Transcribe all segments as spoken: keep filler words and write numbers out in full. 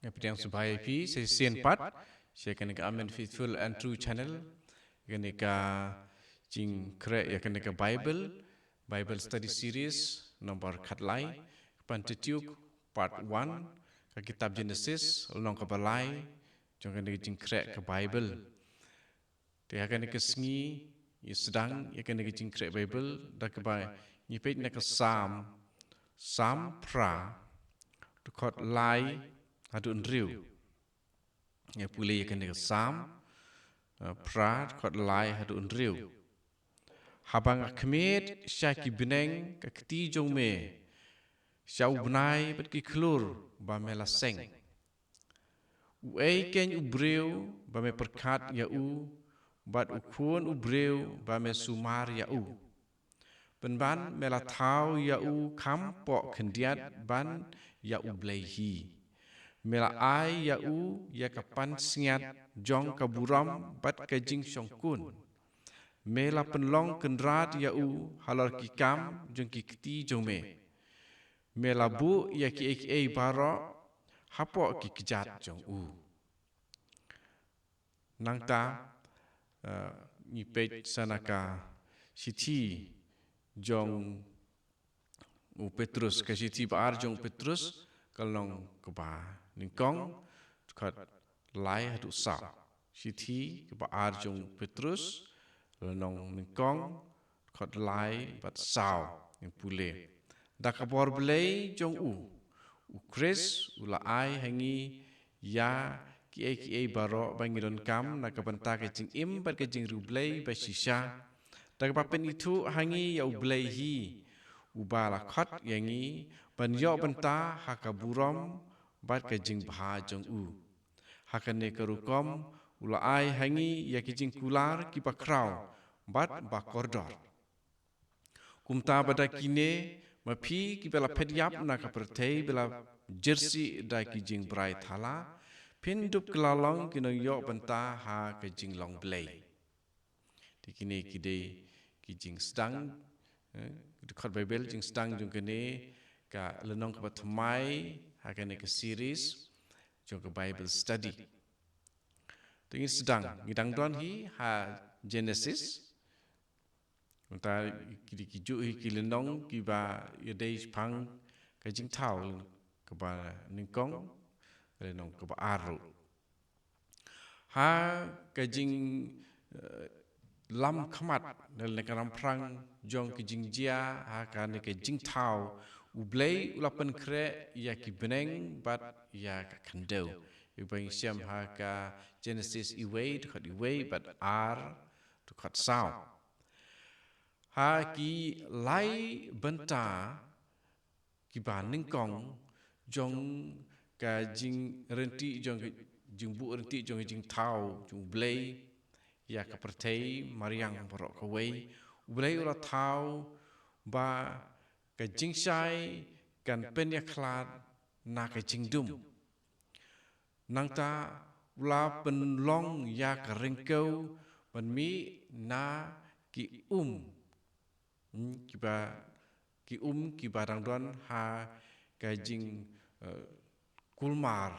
Nga pdiang sngewbha ïa phi sa shisien pat sha kane ka Amen Faithful and True Channel, kane ka jingkhreh ïa kane ka Bible, Bible Study Series number khatlai, Pentateuch part one, ka kitab Genesis, lynnong kaba lai jong kane ka jingkhreh ka Bible. Te ha kane ka sngi ngi sdang ïa kane ka jingkhreh Bible da kaba ngi peit na ka Salm, Salm phra, dkhot lai haduh hynriew. Ngi pule ïa kane ka Salm, eh, phra, dkhot lai haduh hynriew. Haba nga khmied sha ki bneng ka kti jong me, sha u bnai bad ki khlur ba me la seng. Uei keiñ u briew ba me pyrkhat ïa u, bad u khun u briew ba me sumar ïa u? Pynban me la thaw ïa u kham poh khyndiat ban ïa U Blei hi. Me la ai ïa u ïa ka pansngiat jong ka burom bad ka jingshongkun. Me la pynlong kynrad ïa u halor ki kam jong ki kti jong me. Me la buh ïa kiei kiei baroh hapoh ki kjat jong u. Nangta, eh, ngi peit sa na ka shithi jong u Petrus, ka shithi ba ar jong u Petrus, ka lynnong kaba nyngkong, dkhot lai haduh saw. Shithi kaba ar jong u Petrus, lynnong nyngkong, dkhot lai bad saw, ngi pule. Da ka bor Blei jong u, u Khrist u la ai ha ngi ïa kiei kiei baroh ba ngi donkam na ka bynta ka jingim bad ka jingriewblei ba shisha. Da kaba pynithuh ha ngi ïa U Blei hi, uba la khot ïa ngi ban ïoh bynta ha ka burom bad ka jingbha jong u. Ha kane ka rukom u la ai ha ngi ïa ki jingkular kiba khraw bad ba kordor. Kumta ba da kine ma phi kiba la phet ïap na ka pyrthei ba la jyrsieh da ki jingbrai thala, phin dup kylla long ki nongïoh bynta ha ka jinglong Blei. Te kine ki dei ki jingsdang, eh, dkhot Bible jingsdang jong kane ka lynnong kaba thymmai ha kane ka series jong ka Bible study. Te ngi sdang, ngi dang don hi ha Genesis. Mynta ki dei ki juh hi ki lynnong kiba ïadei shaphang ka jingthaw, kaba nyngkong, lynnong kaba ar ruh. Ha ka jing, eh, lam khmat, lane ka ramphrang jong ka jingjia ha kane ka jingthaw, U Blei u la pynkhreh ïa ki bneng bad ïa ka khyndew. Ïa ba ngi shem ha ka Genesis iwei, dkhot iwei bad ar, dkhot saw. Ha ki lai bynta kiba nyngkong jong ka jingryntih, jong ka jingbuh ryntih jong ka jingthaw jong U Blei ïa ka pyrthei mariang baroh kawei, U Blei u la thaw ba ka jingshai kan pynïakhlad na ka jingdum. Nangta u la pynlong ïa ka ryngkew ban mih na ki um, hmm, kiba, ki um kiba dang don ha ka jing, eh, kulmar,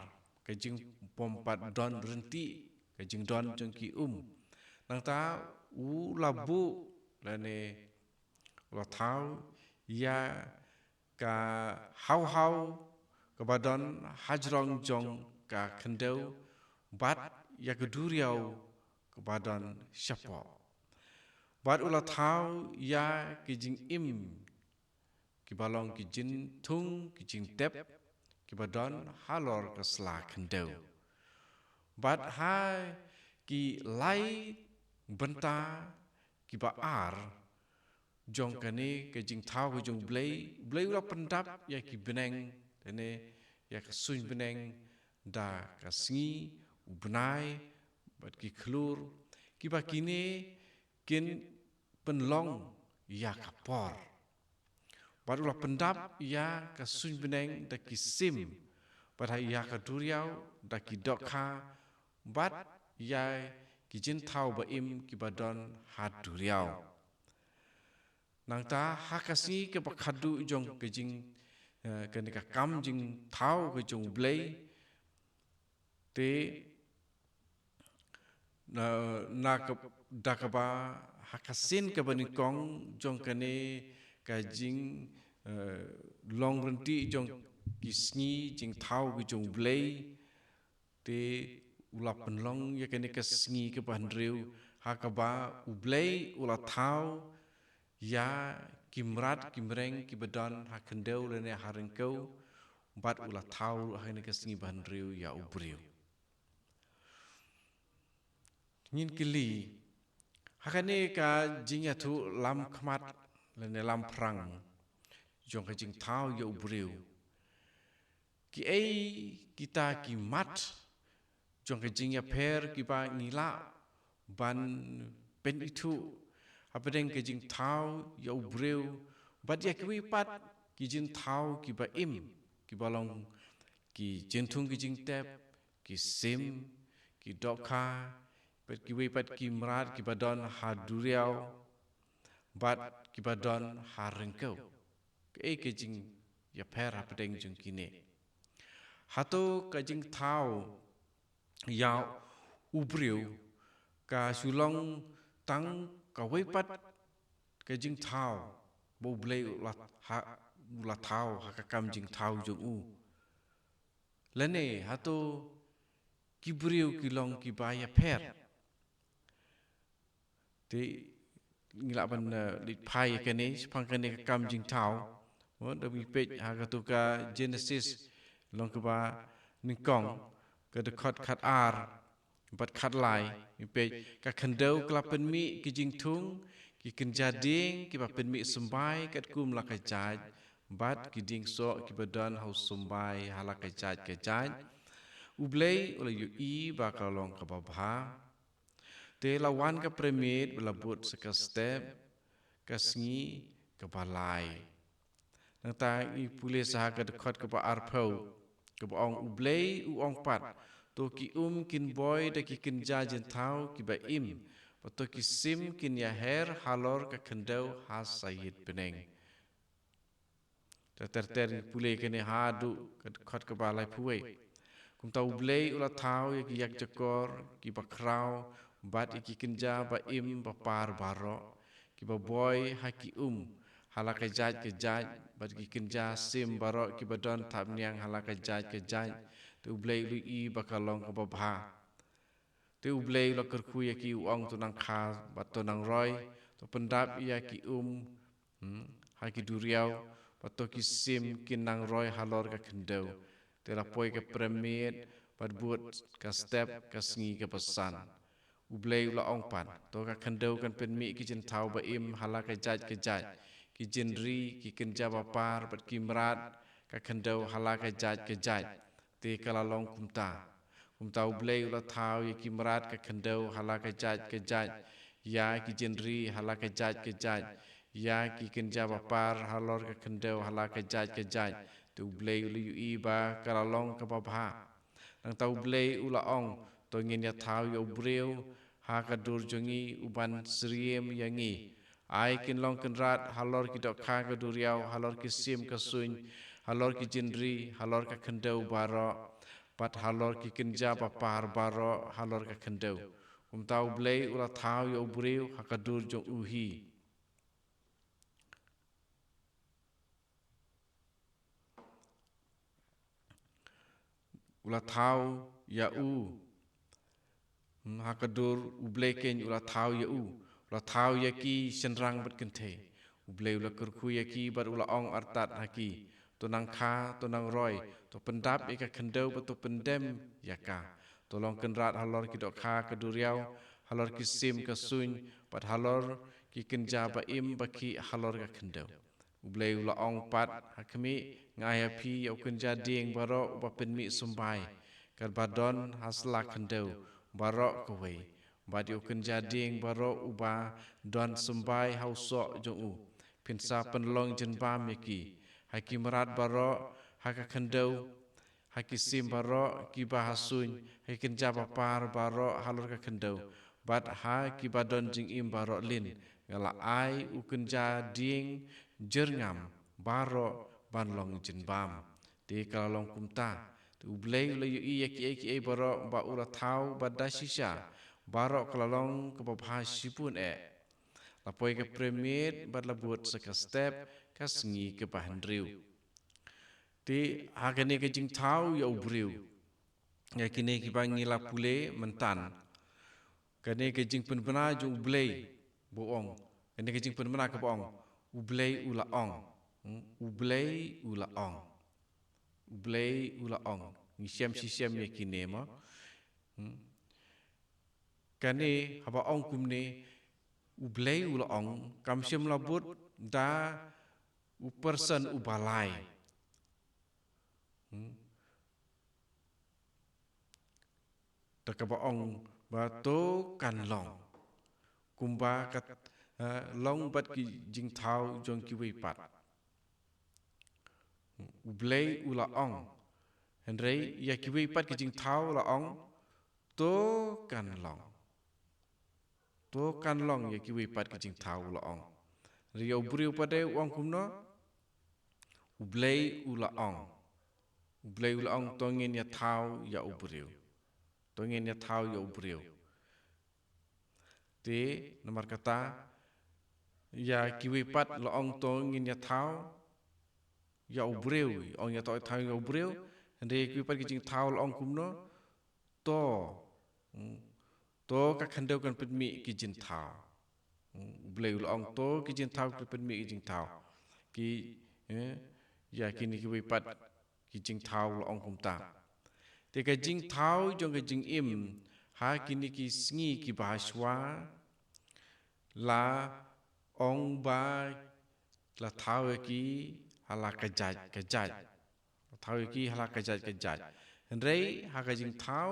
ka jingpom pat don ryntih, ka jingdon jong ki um. Nangta u la buh lane u la thaw ïa ka hawhaw kaba don hajrong jong ka khyndew bad ïa ka duriaw kaba don shapoh. Bad u la thaw ïa ki jingim kiba long ki jingthung, ki jingtep kiba don halor ka sla khyndew. Bad ha ki lai bynta kiba ar jong kane ka jingthaw ka jong U Blei, U Blei u la pyndap ïa ki bneng, lane ïa ka suiñ bneng da ka sngi, u bnai bad ki khlur, kiba kine kin pynlong ïa ka por. Bad u la pyndap ïa ka suiñ bneng da ki sim, bad ha ïa ka duriaw da ki dohkha, bad ïa ki jingthaw ba im kiba don ha duriaw. Nangta ha ka sngi kaba khatduh jong ka jing, eh, kane ka kam jingthaw ka jong U Blei, Te na, na ka, da kaba ha ka sien kaba nyngkong jong kane ka jing, eh, long ryntih jong ki sngi jingthaw ki jong U Blei, te u la pynlong ïa kane ka sngi kaba hynriew ha kaba U Blei u la thaw ïa ki mrad ki mreng kiba don ha khyndew lane ha ryngkew, bad u la thaw ha kane ka sngi ba hynriew ïa u briew. Ngin kylli, ha kane ka jingïathuh lam khmat lane lam phrang jong ka jingthaw ïa u briew, kiei kita ki mat jong ka jingïapher kiba ngi lah ban pynithuh hapdeng ka jingthaw ïa u briew, bad ïa kiwei pat ki jingthaw kiba im, kiba long ki jingthung ki jingtep, ki sim, ki dohkha, bad kiwei pat ki mrad kiba don ha duriaw bad kiba don ha ryngkew. Kaei ka jingïapher hapdeng jong kine? Hato ka jingthaw ïa u briew ka shu long tang kawei pat ka jingthaw ba U Blei u la, ha, u la thaw ha ka kam jingthaw jong u? Lane hato ki briew ki long kiba ïapher? Te ngi lah ban, eh, leit phai ïa kane shaphang kane ka kam jingthaw. Mo, da ngi peit ha kato ka Genesis lynnong kaba nyngkong, ka dkhot khatar bad khatlai, ngi peit, ka khyndew ka la pynmih ki jingthung, ki kynja dieng kiba pynmih symbai katkum la ka jait, bad ki dieng soh kiba don ha u symbai ha la ka jait ka jait. U Blei u la ïohi ba ka la long kaba bha. Te la wan ka pyrmit ba la bud sa ka step, ka sngi kaba lai. Nangta ngi pule sa ha ka dkhot kaba arphew, kaba ong, U Blei u ong pat, to ki um kin boi da ki kynja jingthaw kiba im, bad to ki sim kin ïaher halor ka khyndew ha sait bneng. Ter ter ter ngi pule kane haduh ka dkhot kaba laiphew wei. Kumta U Blei u la thaw ïa ki ïakjakor kiba khraw bad ïa ki kynja ba im ba par baroh, kiba boi ha ki um ha la ka jait ka jait, bad ki kynja sim baroh kiba don thapniang ha la ka jait ka jait. Te U Blei u la ïohi ba ka long kaba bha. Te U Blei u la kyrkhu ïa ki, u ong, to nang kha bad to nang roi, to pyndap ïa ki um, hmm, ha ki duriaw, bad to ki sim kin nang roi halor ka khyndew. Te la poi ka pyrmit bad bud ka step, ka sngi kaba san. U Blei u la ong pat, to ka khyndew kan pynmih ki jingthaw ba im ha la ka jait ka jait, ki jingri, ki kynja ba par bad ki mrad ka khyndew ha la ka jait ka jait. Te ka la long kumta. Kumta U Blei u la thaw ïa ki mrad ka khyndew ha la ka jait ka jait, ïa ki jingri ha la ka jait ka jait, ïa ki kynja ba par halor ka khyndew ha la ka jait ka jait. Te U Blei u la ïohi ba ka la long kaba bha. Nangta U Blei u la ong, to ngin ïa thaw ïa u briew ha ka dur jong ngi, u ban syriem ïa ngi. Ai kin long kynrad halor ki dohkha ka duriaw, halor ki sim ka suiñ, halor ki jingri, halor ka khyndew baroh, bad halor ki kynja ba par baroh halor ka khyndew. Kumta U Blei u la thaw ïa u briew ha ka dur jong u hi. U la thaw ïa u. Hmm, ha ka dur U Blei keiñ u la thaw ïa u. U la thaw ïa ki shynrang bad kynthei. U Blei u la kyrkhu ïa ki bad u la ong artat ha ki, to nang kha, to nang roi, to pyndap ïa ka khyndew bad to pyndem ïa ka. To long kynrad halor ki dohkha ka duriaw, halor ki sim ka suiñ, bad halor ki kynja ba im ba khih halor ka khyndew. U Blei u la ong pat ha khmih, nga ai ha phi ïa u kynja dieng baroh uba pynmih symbai, katba don ha sla khyndew baroh kawei, bad ïa u kynja dieng baroh uba don symbai ha u soh jong u. Phin sa pynlong jingbam ïa ki. Ha ki mrad baroh ha ka khyndew, ha ki sim baroh kiba ha suiñ, ha ki kynja ba par baroh halor ka khyndew, bad ha kiba don jingim baroh lin, nga la ai u kynja dieng jyrngam baroh ban long jingbam. Te ka la long kumta. Te U Blei u la ïohi ïa kiei kiei baroh ba u la thaw bad da shisha baroh ka la long kaba bha shibun eh. La poi ka pyramid bad la bud sa ka step ka sngi kaba hynriew. Te ha kane ka jingthaw ïa u briew, ïa kine kiba ngi la pule myntan, kane ka jingpynbna jong u Blei ba ong, kane ka jingpynbna kaba ong, u Blei u la ong. Hmm? U Blei u la ong. U Blei u la ong. Ngi shem shishem ïa kine mo. Hmm? Kane haba ong kumne, u Blei u la ong, kam shym la bud da u person uba lai. Hmm? Da kaba ong ba to kan long kumba ka, eh, long bad ki jingthaw jong kiwei pat. U Blei u la ong. Hynrei ïa kiwei pat ki jingthaw u la ong, to kan long. To kan long ïa kiwei pat ki jingthaw u la ong. Hynrei ïa u briew pat de u ong kumno? U Blei u la ong. U Blei u la ong to ngin ïa thaw ïa u briew. To ngin ïa thaw ïa u briew. Te namar kata ïa kiwei pat la ong to ngin ïa thaw ïa u briew, ong ïa to thaw ïa u briew. Hynrei ïa kiwei pat ki jingthaw la ong kumno? To. Hmm. To ka khyndew kan pynmih ki jingthaw. Hmm. U Blei u la ong to ki jingthaw kan pynmih ki jingthaw. Ki, eh, ïa kine kiwei pat ki jingthaw la ong kumta. Te ka jingthaw jong ka jingim ha kine ki sngi kiba ha shuwa la ong ba la thaw ïa ki ha la ka jait ka jait. La thaw ïa ki ha la ka jait ka jait. Hynrei ha ka jingthaw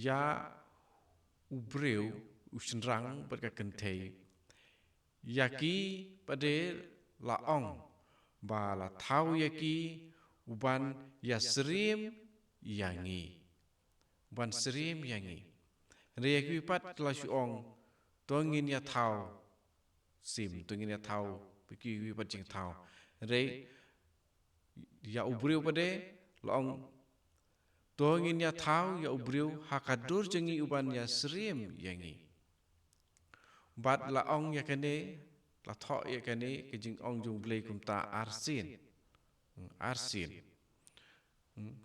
ïa u briew, u shynrang bad ka kynthei, ïa ki pat de la ong ba la thaw ïa ki u ban ïa syriem ïa ngi. U ban syriem ïa ngi. Hynrei ïa kiwei pat la shu ong to ngin ïa thaw sim, to ngin ïa thaw, ba kiwei pat jingthaw. Hynrei ïa u briew pat de la ong to ngin ïa thaw ïa u briew ha ka dur jong ngi u ban ïa syriem ïa ngi. Bad la ong ïa kane, la thoh ïa kane ka jingong jong u Blei kumta arsien. Hmm, arsien. Hmm.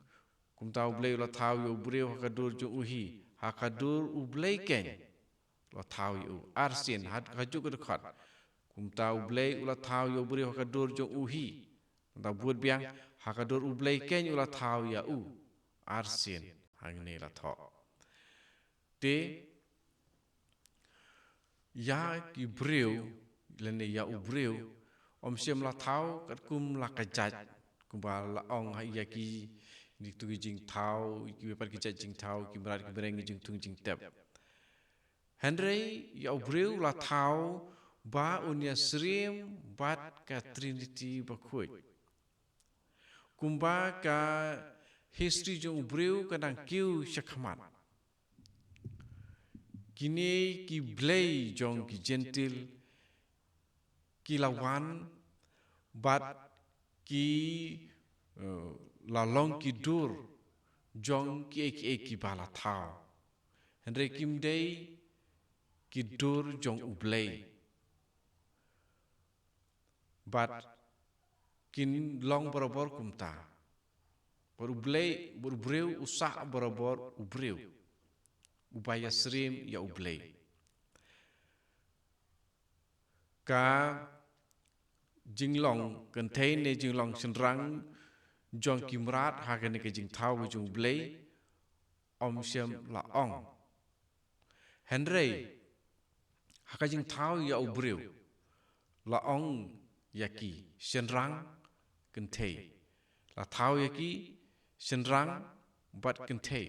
Kumta u Blei u la thaw ïa u briew ha ka dur jong u hi, ha ka dur u Blei keiñ la thaw ïa u. Arsien, ha kajuh ka dkhot. Kumta u Blei u la thaw ïa u briew ha ka dur jong u hi. Kumta bud biang, ha ka dur u Blei keiñ u la thaw ïa u. Arsien, hangne la thoh. Te ïa ki briew lane ïa u briew ym shym la thaw katkum la ka jait, kumba la ong ha ïa ki, ïa kitu ki jingthaw, ïa kiwei pat ki jait jingthaw, ki mrad ki mreng, ki jingthung jingtep. Hynrei ïa u briew la thaw ba un ïa syriem bad ka Trinity bakhuid. Kumba ka history jong u briew ka dang kiew shakhmat. Kine ki blei jong ki Jentil ki la wan bad ki, eh, la long ki dur jong kiei kiei kiba la thaw. Hynrei kim dei ki dur jong u Blei. Bad kin long barabor kumta. Bad u Blei, bad u briew u sah barabor u briew uba ïa syriem ïa u Blei. Ka jinglong kynthei ne jinglong shynrang jong ki mrad ha kane ka jingthaw jong u Blei ym shym la ong. Hynrei ha ka jingthaw ïa u briew la ong ïa ki shynrang kynthei. La thaw ïa ki shynrang bad kynthei.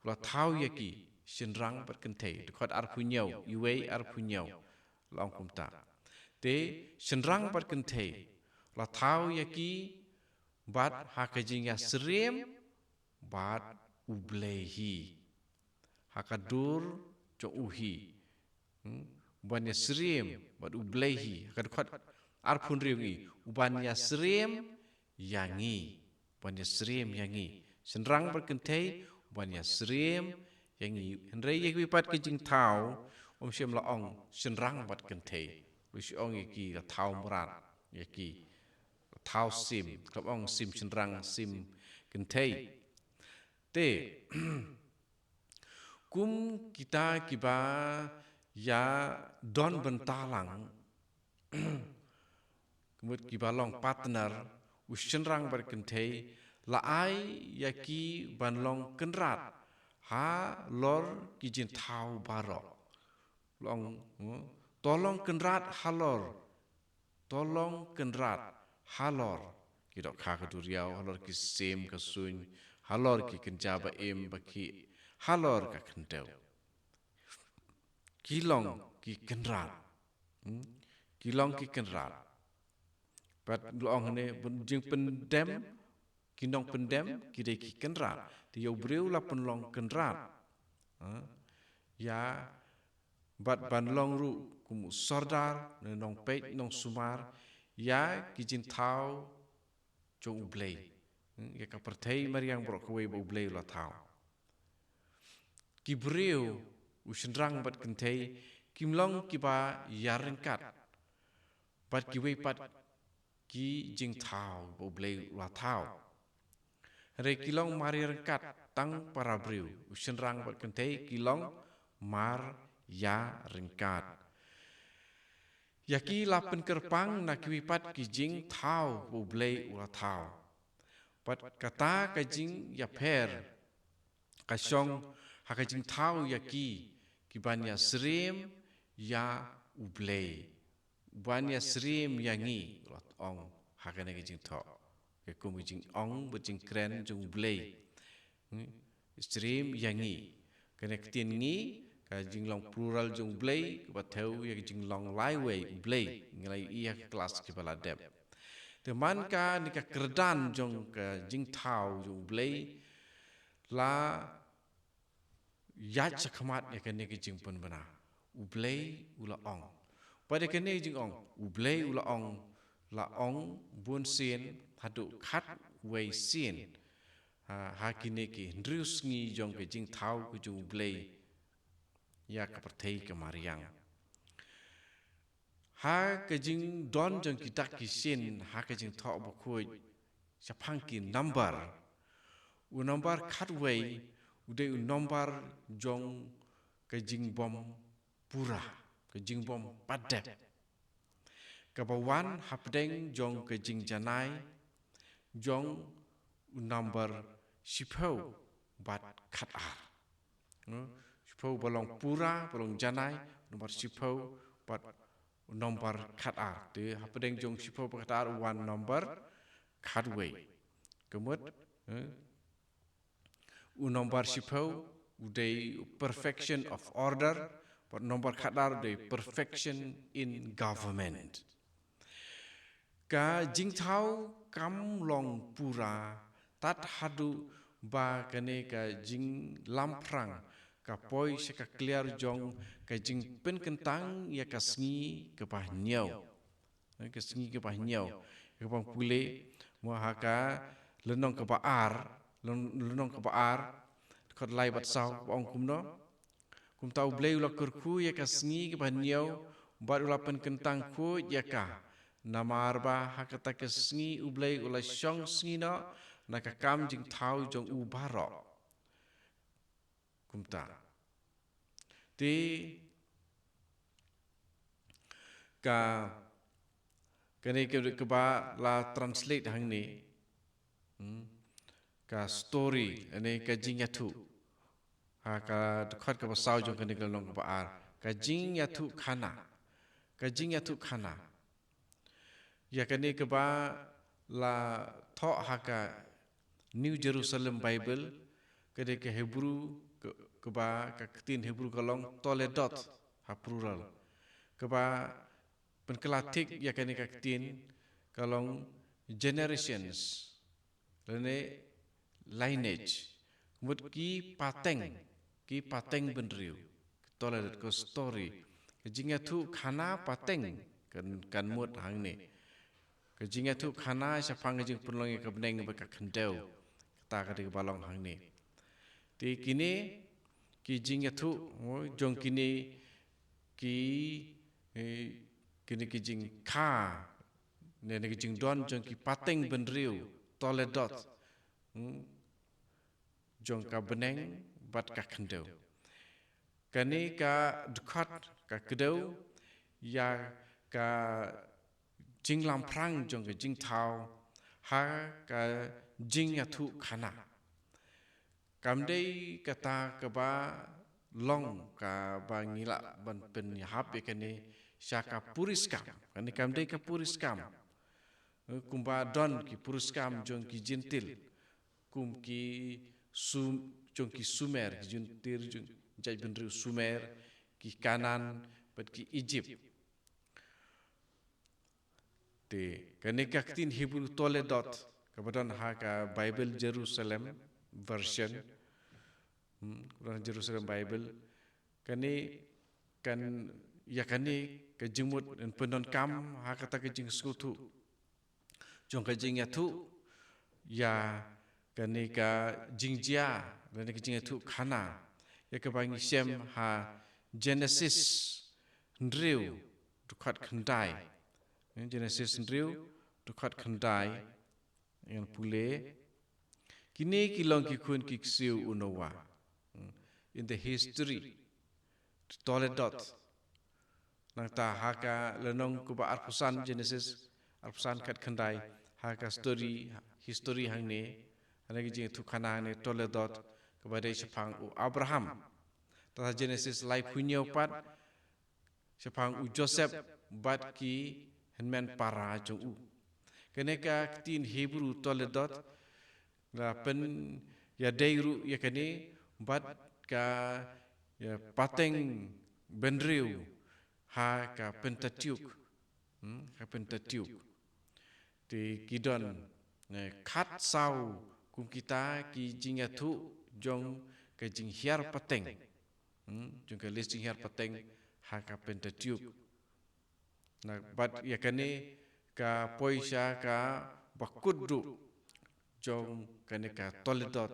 La thaw ïa ki shynrang bad kynthei. Dkhot arphew hynñiew, iwei arphew hynñiew la ong kumta. Te shynrang bad kynthei la thaw ïa ki bad ha ka jingïasyriem bad u Blei hi. Ha ka dur jong u hi. Hmm? U ban ïasyriem bad u Blei hi. Ha ka dkhot arphew hynriew ngi, u ban ïasyriem ïa ngi. U ban ïasyriem ïa ngi. Shynrang bad kynthei, u ban ïasyriem ïa ngi. Hynrei ïa kiwei pat ki jingthaw, um shym la ong shynrang bad kynthei. U shu ong ïa ki la thaw mrad, ïa ki la thaw sim, khlem ong sim shynrang, sim kynthei. Te, kum kita kiba ïa don bynta lang, ka mut kiba long partner, u shynrang bad kynthei, la ai ïa ki ban long kynrad halor ki jingthaw baroh. Long, hmm? To long kynrad halor, to long kynrad halor ki dohkha ka duriaw, halor ki sim ka suiñ, halor ki kynja ba im ba khih, halor ka khyndew. Ki long ki kynrad. Hmm? Ki long ki kynrad. Bad la ong hangne, bun jingpyndem, ki nongpyndem ki dei ki kynrad. Te ïa u briew la pynlong kynrad, ha? Ïa, bad ban long ruh kum u sordar, ne nongpeit nongsumar ïa ki jingthaw jong U Blei. Hmm, ïa ka pyrthei mariang baroh kawei ba U Blei u la thaw. Ki briew, u shynrang bad kynthei, kim long kiba ïaryngkat bad kiwei pat ki jingthaw ba U Blei u la thaw. Hynrei ki long mar ïaryngkat tang para briew, u shynrang bad kynthei ki long mar ïaryngkat. Ïa ki la pynkyrpang na kiwei pat ki jingthaw ba U Blei u la thaw. Bad kata ka jingïapher ka shong ha ka jingthaw ïa ki, ki ban ïasyriem ïa U Blei. Ban ïasyriem ïa ngi, la ong ha kane ka jingthoh. Ka kum ka jingong bad jingkren jong U Blei. Hmm? Syriem ïa ngi. Kane ka ktien ngi, ka jinglong plural jong U Blei, kaba thew ïa ka jinglong laiwei U Blei. Ngi la ïohi ha ka klas kiba la dep. Te man kane ka kyrdan jong ka jingthaw jong U Blei, la ïaid shakhmat ïa kane ka jingpynbna. U Blei u la ong. Bad ïa kane ka jingong, U Blei u la ong, la ong bun sien haduh khatwei sien. Ha, ha kine ki hynriew sngi jong ka jingthaw ka jong U Blei ïa ka pyrthei ka mariang. Ha ka jingdon jong ki dak ki shin, ha ka jingthoh bakhuid shaphang ki number. U number khatwei, u dei u number jong ka jingbym pura, ka jingbym pat dep. Kaba wan hapdeng jong ka jingjanai jong u number shiphew bad khatar. Hmm? Shiphew ba long pura, ba long janai, number shiphew bad number khatar. Te hapdeng jong shiphew bad khatar u wan number khatwei. Ka mut, hmm? U number shiphew u dei perfection of order, bad number khatar u dei perfection in government. Ka jingthaw kam long pura tad haduh ba kane ka jinglamphrang ka poi sha ka kliar jong ka jingpynkyntang ïa ka sngi kaba hynñiew. Eh, ka sngi kaba hynñiew. Kaba pule, mo ha ka lynnong kaba ar, lyn-, lynnong kaba ar, dkhot lai bad saw, ba ong kumno. Kumta U Blei u la kyrkhu ïa ka sngi kaba hynñiew, bad u la pynkyntang khuid ïa ka. Namar ba ha kata ka sngi U Blei u la shong sngi noh na ka kam jingthaw jong u baroh. Kumta. Te ka, kane ka, kaba la translate hangne. Hmm? Ka story, ane ka jingïathuh. Ha ka dkhot kaba saw jong kane ka lynnong kaba ar. Ka jingïathuh khana. Ka jingïathuh khana. Ïa kane kaba la thoh ha ka New Jerusalem Bible, ka dei ka Hebrew, ka, kaba ka ktien Hebrew ka long Toledot, ha plural. Kaba pynkylla thik ïa kane ka ktien ka long generations, lane lineage. Ka mut ki pateng, ki pateng bynriew. Toledot, ka story. Ka jingïathuh khana pateng, kan, kan mut hangne. Ka jingïathuh khana shaphang ka jingpynlong ïa ka bneng bad ka khyndew. Ka Ta ka dei ba long hangne. Te kine ki jingïathuh, oh, jong kine ki, eh, kine ki jingkha, ne, ne ki jingdon jong ki pateng bynriew, toledot, hmm, jong ka bneng bad ka khyndew. Kane ka dkhot ka kdew ïa ka jinglamphrang jong ka jingthaw ha ka jingïathuhkhana. Kam dei kata kaba long kaba ngi lah ban pynïahap ïa kane sha ka puriskam. Kane kam dei ka puriskam. Eh, kumba don ki puriskam jong ki Jentil, kum ki Sum-, jong ki Sumer, ki Jentil jong jaitbynriew Sumer, ki Kanaan, bad ki Egypt. Te, kane ka ktien Hebrew toledot, kaba don ha ka Bible Jerusalem Version, hmm, kaba don Jerusalem Bible, kane, kan, ïa kane ka jingmut yn pyndonkam ha kata ka jingsngewthuh jong ka jingïathuh ïa kane ka jingjia, kane ka jingïathuhkhana, ïa kaba ngi shem ha Genesis hynriew, dkhot khyndai. Genesis hynriew, dkhot khyndai. Ngan pule. Kine ki long ki khun ki ksiew u Noah. Hmm. In the history, toledot. Nangta ha ka lynnong kaba arphew san, Genesis arphew san, khat khyndai, ha ka story, history hangne, hangne ka jingïathuhkhana hangne, toledot, kaba dei shaphang u Abraham. Ta Genesis laiphew hynñiew pat, shaphang u Joseph bad ki hynmen para jong u. Kane ka ktien Hebrew toledot la pynïadei ruh ïa kane bad ka, ïa, pateng bynriew ha ka Pentateuch. Hmm, ka Pentateuch. Te ki don, eh, khatsaw kum kita ki jingïathuh jong ka jinghiar pateng. Hmm, jong ka list jinghiar pateng ha ka Pentateuch. Na, bad ïa kane ka poi sha kaba kut duh jong kane ka toledot,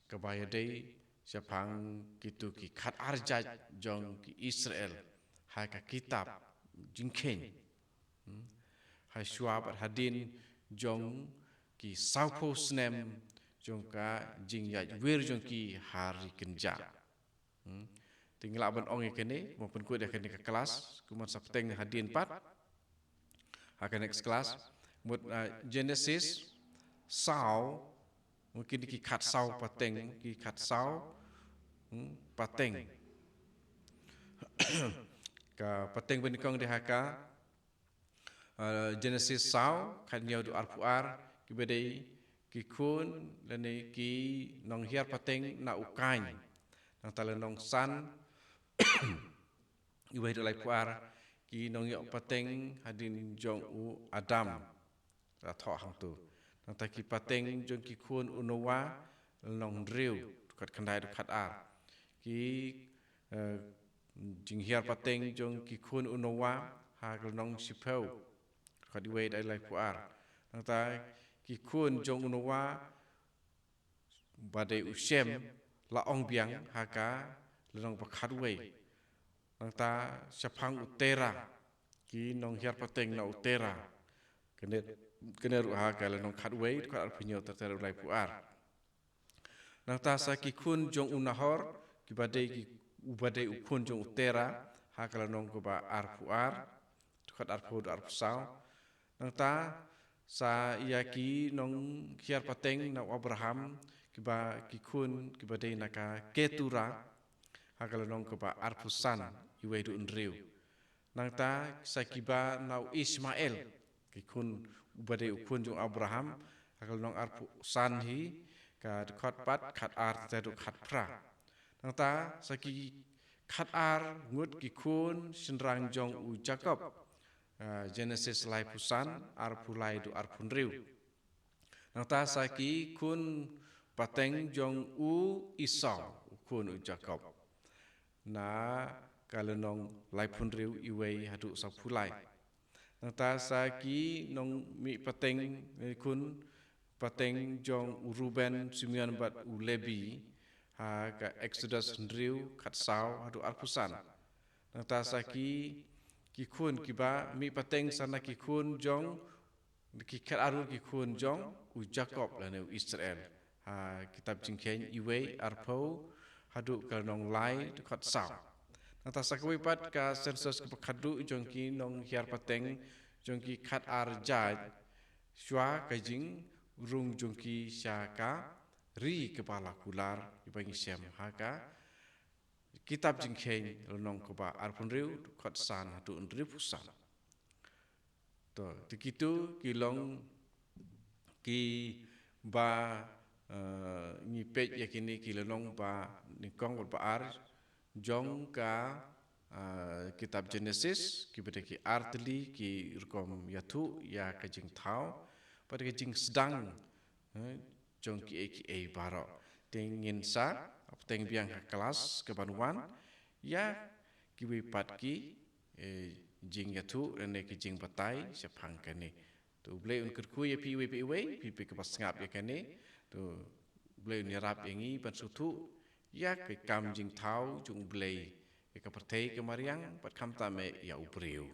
kaba ïadei shaphang kito ki khatar jait jong ki Israel ha ka kitab Jingkheiñ. Hmm. Hashwa bad hadien jong ki sawphew snem jong ka jingïaid wir jong ki ha ri kynjah. Hmm. Te ngi lah ban ong ïa kane, mo pynkut ïa kane ka klas, kumba sa bteng hadien pat. Ha ka next class, mut, uh, Genesis saw, mut kine ki khatsaw pateng, ki khatsaw, hmm, pateng. Ka pateng ba nyngkong dei ha ka, uh, Genesis saw, khathynñiew haduh arphew ar, kiba dei ki khun, lane ki nonghiar pateng na u Kain. Nangta lynnong san, iwei haduh laiphew ar, ki nongïoh pateng hadien jong u Adam. La thoh hangto. Nangta ki pateng jong ki khun u Noah, lynnong hynriew, dkhot khyndai haduh khatar. Ki, eh, jinghiar pateng jong ki khun u Noah, ha ka lynnong shiphew, dkhot iwei haduh laiphew ar. Nangta ki khun jong u Noah, ba dei u Shem, la ong biang ha ka lynnong ba khatwei. Nangta shaphang u Terah, ki nonghiar pateng na u Terah. Kane, kane ruh ha ka lynnong khatwei, dkhot arphew hynñiew ter ter haduh laiphew ar. Nangta sa ki khun jong u Nahor, kiba dei ki, uba dei u khun jong u Terah, ha ka lynnong kaba arphew ar, dkhot arphew haduh arphew saw. Nangta sa ïa ki nonghiar pateng na u Abraham, kiba ki khun, kiba dei na ka Keturah, ha ka lynnong kaba arphew san, iwei haduh hynriew. Nangta sa kiba na u Ishmael, ki khun, uba dei u khun jong u Abraham, ha ka lynnong arphew san hi, ka dkhot pat, khatar ter ter haduh khatphra. Nangta sa ki khatar ngut ki khun shynrang jong u Jakob. Ah, Genesis laiphew san, arphew lai haduh arphew hynriew. Nangta sa ki khun pateng jong u Esau, u khun u Jakob. Na ka lynnong laiphew hynriew, iwei haduh sawphew lai. Nangta sa ki nongmih pateng, eh, khun pateng jong u Ruben, Simeon bad u Lebi, ha ka Exodus hynriew, khatsaw haduh arphew san. Nangta sa ki, ki khun kiba mih pateng sa na ki khun jong, ki khat arngut ki khun jong u Jakob lane u Israel. Ha kitab Jingkheiñ iwei, arphew haduh ka lynnong lai, dkhot saw. Nangta sa kawei pat ka census kaba khatduh jong ki nonghiar pateng jong ki khat ar jait, shuwa ka jingrung jong ki sha ka ri kaba la kular, iba ngi shem ha ka kitab Jingkheiñ lynnong kaba arphew hynriew, dkhot san haduh hynriewphew san. To, te kitu ki long kiba, eh, ngi peit ïa kine ki lynnong ba nyngkong bad ba ar jong ka, eh, kitab Genesis, kiba dei ki ar tylli ki rukom ïathuh ïa ka jingthaw bad ka jingsdang, eh, jong kiei kiei baroh. Te ngin sa bteng biang ha klas kaban wan ïa kiwei pat ki, eh, jingïathuh lane ki jingbatai shaphang kane. To U Blei un kyrkhu ïa phi iwei pa iwei, phi phi kiba sngap ïa kane. To U Blei un ïarap ïa ngi ban sngewthuh ïa ka kam jingthaw jong U Blei ïa ka pyrthei ka mariang bad khamtam eh ïa u briew.